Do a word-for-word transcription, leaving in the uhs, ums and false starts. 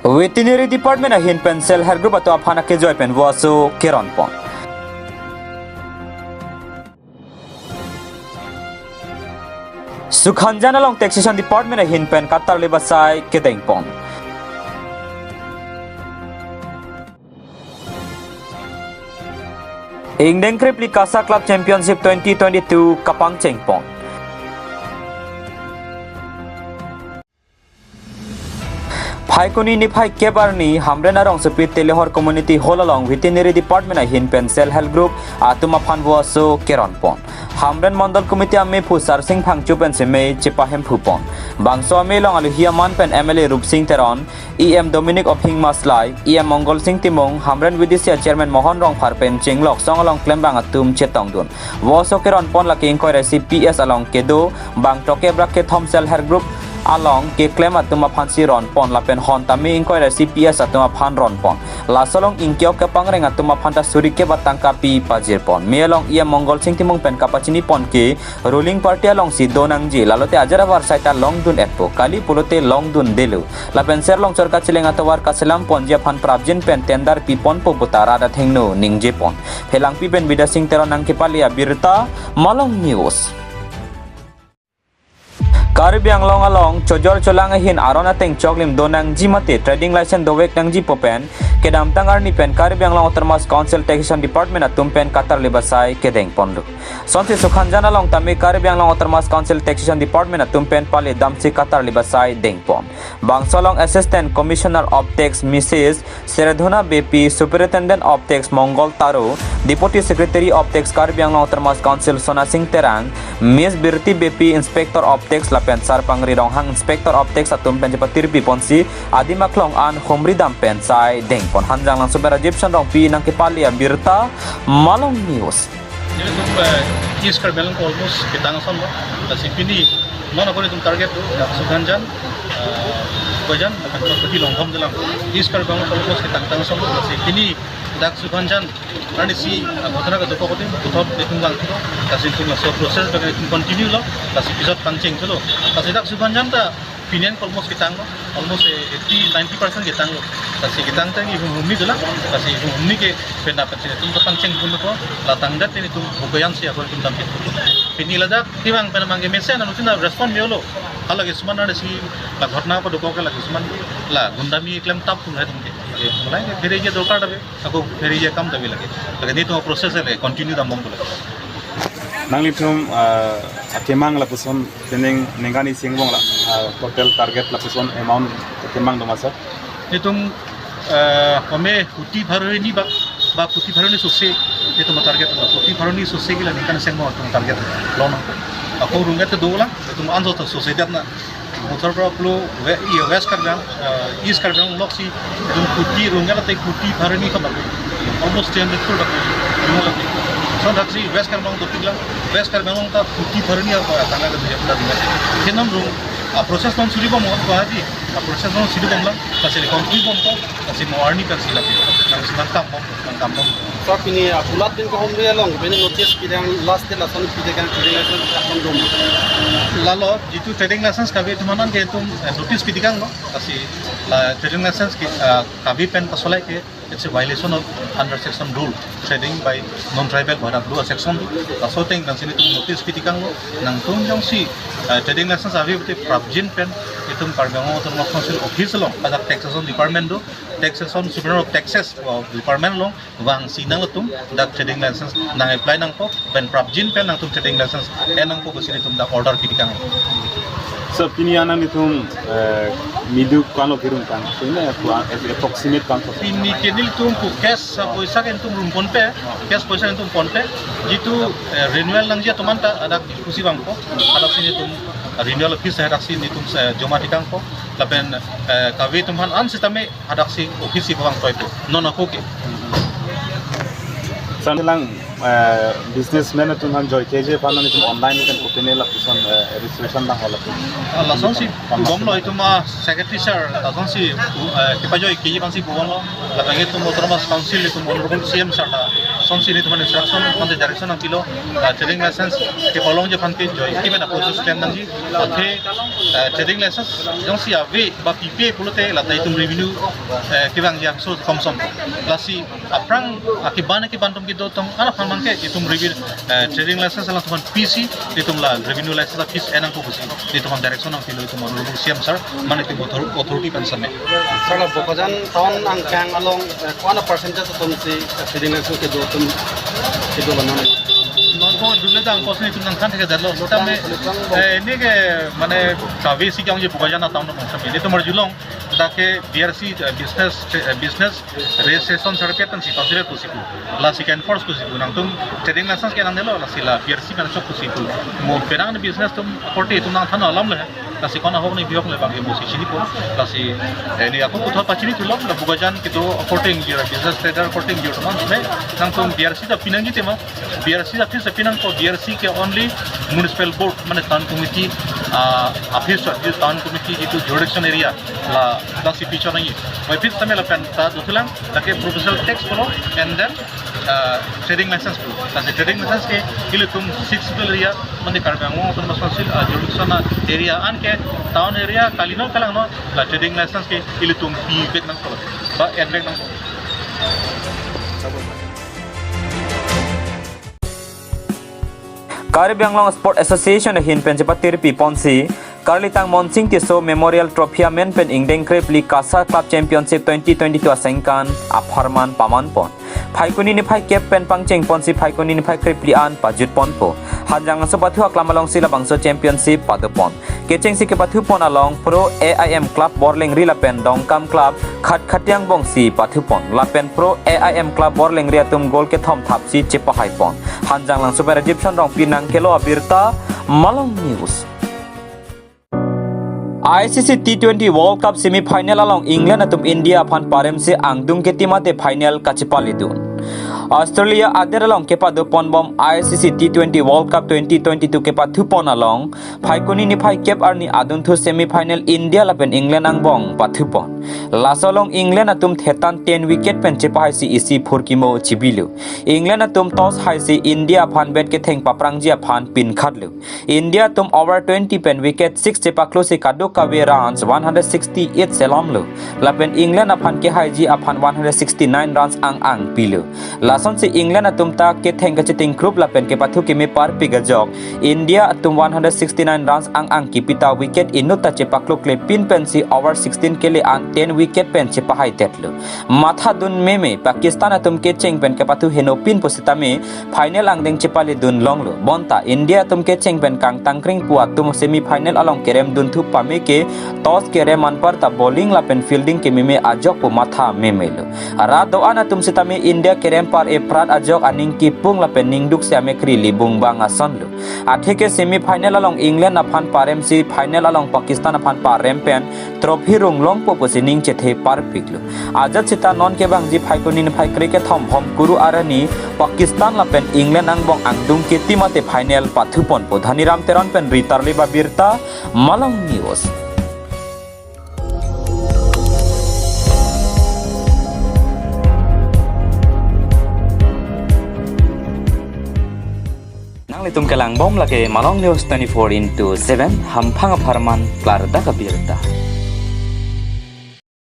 Veterinary Department ahin pen Self Help Group atum aphan akejoi pen vo aso keron pon. Sukhanjan along Taxation Department ahin pen katarlip asai kedeng pon. Ingdeng krepli KASA Club Championship twenty twenty-two kapangcheng pon. Phaikuni niphai kep arni Hamren arongsopi Telehor Community Hall along Veterinary Department ahin pen Self Help Group atum aphan vo aso keron pon. Hamren Mandal Committee amephu Sarsing Phangcho pen seme chepahemphu pon. Bangso amei along alohi aman pen M L A Rupsing Teron, E M Dominic Obhing Maslai, E M Mongol Sing Timung, Hamren V D C Chairman Mohon Rongphar pen chinglok song along klembang atum chetongdun. Vo aso keron pon lake ingkoi ra isi P S along kedo bang tokebrak kethom Self Help Group along keklem atum aphansi ron pon lapen hon tame ingkoi ra isi P S atum aphan ron pon. Laso along ingkio kepangreng atum aphan ta suri kep atangka pi pajir pon. Mei along E M Mongol Sing Timung pen kapachini pon ke ruling party alongsi do nangji, lalote ajat avar sai ta longdun etpo, kali pulote longdundelo. Lapen ser longchor kacheleng atovar kaselam ponji aphan prapjin pen tender pi ponpo puta rat athengno ningje pon. Phelangpi pen Bidya Sing Teron nangkepale abirta, Malong News. Karbi Anglong along chojor cholang ahin aron ateng choklim do nangji mate trading license dovek nangji pu pen kedamtang arni pen Karbi Anglong Autonomous Council Taxation Department atum pen katarlip asai kedeng ponlo. Sonsi Sukhanjan along tame Karbi Anglong Autonomous Council Taxation Department atum pen pale damsi katarlip asai deng pon. Bangso along Assistant Commissioner of Tax Missus Seredhona Beypi, Superintendent of Tax Mongol Taro, Deputy Secretary of Tax Karbi Anglong Autonomous Council Sona Sing Terang, Miss Birti Beypi, Inspector of Tax lapen Sarpangri Ronghang, Inspector of Tax atum pen chepatirpi ponsi adim aklong an humri dam pen sai deng pon. Hanjanglangso pen Rajiv Chandra Rongpi nangkepale abirta, Malong News. Nelitum, eh, East Karbi Anglong almost ketang ason lo. Lasi pini non ako nelitum target do, dak Sukhanjan, eh, Bokajan, lapen Kangpokpi, Longkhom dolang. East Karbi Anglong almost ketang tang ason lo. Lasi pini dak Sukhanjan arnisi, eh, ghotona kedo pon adim puthot nelitum vangthulo. Lasi nelitum laso process pen nelitum continue lo. Lasi piso pangcheng thulo. Lasi dak Sukhanjan ta pini an almost ketanglo, almost, eh, eighty, ninety percent ketanglo. Lasi ketang tangte ihum humni dolang, lasi ihum humni ke penap pen nelitum ta pangcheng pon lo, la tangdet nelitum Bokajan si ako nelitum dam pit. Pini ladak kevang pen abang ke mesen anutin respond me-olo. Hala kisuman arnisi la ghotona padokok ke la kisuman la gundami klem tap tum hai tum ke. Oke, mulai ke phere je dorkar ta ave. Ako phere je kam ta ave lake. Lake nelitum process le continue dam bom lake. Nanglitum, ah, akemang lapuson pining ningkan isi angbong la, ah, total target lapuson amount akemang do ma sir? Nelitum, ah, kome kuti pharo hini bak, ba kuti pharo hini sose, nelitum target lo. Kuti pharo hini sose ke la ningkan isi angbong nelitum target lo nang. Ako rungket dolang, nelitum anso ta sose det na. Motor pro plo we-, i West Karbi Anglong, eh, East Karbi Anglong loksi, nelitum kuti rungket late kuti pharo hini kama. Almost three hundred crore dak rung lake. So daksi West Karbi Anglong dopik lang, West Karbi Anglong ta kuti pharo hini ako tangka ke dia pula rungket. Kenam rung, ah, process non suri bom ko haji, ah, process non suri bom lang, kasi ni conclude bom ko, kasi mo arni kasi lake, kasi nangkam bom. Nangkam bom. Sir, pini, ah, pulat din ko humri along, pini notice pidang last day lason pidang pidang lason akam dom. Lalo, jitu trading license kave atum aphan ke itum, eh, notice pidikanglo. Lasi la trading license ke, ah, kave pen pasolai ke, it's a violation of under section rule, trading by non-tribal, badak dua section. Laso ateng nangsi nelitum notice pidikanglo. Nangtum jongsi, eh, trading license ave pute prapjin pen itum Karbi Anglong Autonomous Council office along, pada taxation department do, taxation, Superintendent of Taxes, uh, department along vangsi nangtum dak trading license nang-apply nangpo, pen prapjin pen nangtum trading license en nangpo pusi nelitum dak order pidikang. Sir, pini an nanglitum, eh, miduk ko-anlo kerung tang? Pini ko-an, eh, approximate ko-anlo? Pini ke nelitum pu cash, uh, poisa ke nelitum rung ponpe, cash poisa nelitum ponpe. Jitu, eh, renewal nangji atum anta hadak pusi vangpo, hadaksi nelitum, uh, renewal fees hadaksi nelitum, eh, joma dikangpo. Lapen, eh, kave atum aphan an sitame hadaksi office si bang toipo. Non ako ke. Sir, lang, eh, businessman atum aphan joike je aphan nelitum online kan kopine lapuson, eh, registration bang halapu. Ah, lasonsi pubomlo itum a secretary sir, lasonsi, eh, kepajoike aphansi pubomlo. Lapen itum Autonomous Council itum Honorable C M sir ta Konsini teman instruction, konsini direction nangpilo, ah, trading license kepalongji aphan ke joike pen a-process klem nangji, athe, ah, trading license jongsi ave ba pipe pulote la itum revenue, eh, kevangji angso komsom. Lasi aphrang, ah, keban keban atum kedo atum, anaphan abangke itum revenue, eh, trading license alangtum aphan pisi, itum la revenue license a-fees enangpo pusi itum aphan direction nangpilo itum honorable C M sir, mane itum author-, authority pen same. Sir, la Bokajan town angkang along, eh, ko-an a-percentage atumsi, eh, trading license kedo atum kedo la non? Non ko dunle dang kosini itum nangthan thekthedetlo. Tame, eh, neke mane kave si kevangji Bokajan town along same. Itum arjulong dak ke B R C, eh, business, eh, business registration certificate pensi consider pusi pu. Lasi ke-enforce pusi pu. Nangtum trading license ke nangnelo, lasi la B R C pen chok pusi pu. Mo penang business atum korte itum nangthan alam le. Lasi ko-an ahok ni bihok le abangke mo si chinipo. Lasi, eh, ne ako puthot pachini thulo, la Bokajan kedo korte ingjir, business trader korte ingjir teman le. Nangtum B R C ta pinangji tema. B R C office ta pinangpo, B R C ke only municipal board, mane town committee, ah, office, town committee jitu jurisdiction area, la, la si pichon nangji. Office tame lapen ta dothulang, lake professional tax pulo, and then, ah, trading license pulo. Lasi trading license ke ilitum Sixth Schedule area, mane Karbi Anglong Autonomous Council, ah, jurisdiction area, anke town area, kalino kalangno, la trading license ke ilitum pivek nangpo, ba envek nangpo. Karbi Anglong Sport Association ahin pen chepatirpi ponsi, Karlitang Monsing Tisso Memorial Trophy amen pen ingdeng krepli KASA Club Championship twenty twenty-two asengkan apharman paman pon. Phaikuni niphai kep pen pangcheng ponsi Phaikuni niphai krepli an pajut ponpo. Hanjanglangso pathu aklam alongsi labangso championship pado pon. Kechengsi kepathu pon along Pro A I M Club Borlengri lapen Dongkam Club Khatkhati angbongsi pathu pon. Lapen Pro A I M Club Borlengri atum goal kethom thapsi chepahai pon. Hanjanglangso pen Rajiv Chandra Rongpi nangkelo abirta, Malong News. I C C T twenty World Cup semi-final along England atum India aphan paremsi angdung ke team ate final kachepaledun. Australia adet along kepado ponbom I C C T twenty World Cup twenty twenty-two kepathu pon along Phaikuni niphai kep arni adunthu semi-final India lapen England angbong pathu pon. Laso along England atum thetan ten wicket pen chepahaisi isi phurkimo chibilo. England atum toss haisi India aphan bat ketheng paprangji aphan pinkhatlo. India atum over twenty pen wicket six chepaklosi kadokave runs one hundred sixty-eight selamlo. Lapen England aphan kehaiji aphan one hundred sixty-nine runs ang-ang pilo. Lasonsi England atum ta ketheng kachiting group lapen kepathu keme parpik ajok India atum one hundred sixty-nine runs ang-ang kipi ta wicket inut ta chepakloklepin pensi over sixteen kele an ten wicket pen chepahaitetlo. Mathadun meme Pakistan atum kecheng pen kepathu henopin pusitame final angdeng chepaledun longlo. Bonta India atum kecheng pen kangtangkring pu atum semi-final along kerem dunthu pame ke toss kerem anparta bowling lapen fielding kememe ajok pu matha memelo. Rat do-an atum sitame India kerem par eprat ajok aning kipung lapen ningduk si amekri libung bang asonlo. Atheke semi-final along England aphan paremsi final along Pakistan aphan parem pen trophy runglongpo pusi ning chethe parpiklo. Ajat sita non kevangji Phaikuni niphai kre kethom Bhomkuru arni Pakistan lapen England angbong angdung ke team ate final pathu ponpo. Dhaniram Teron pen Ritarli Babirta, Malong News. Nanglitum kelangbom lake Malong News twenty-four into seven, hamphang apharman klardak abirta.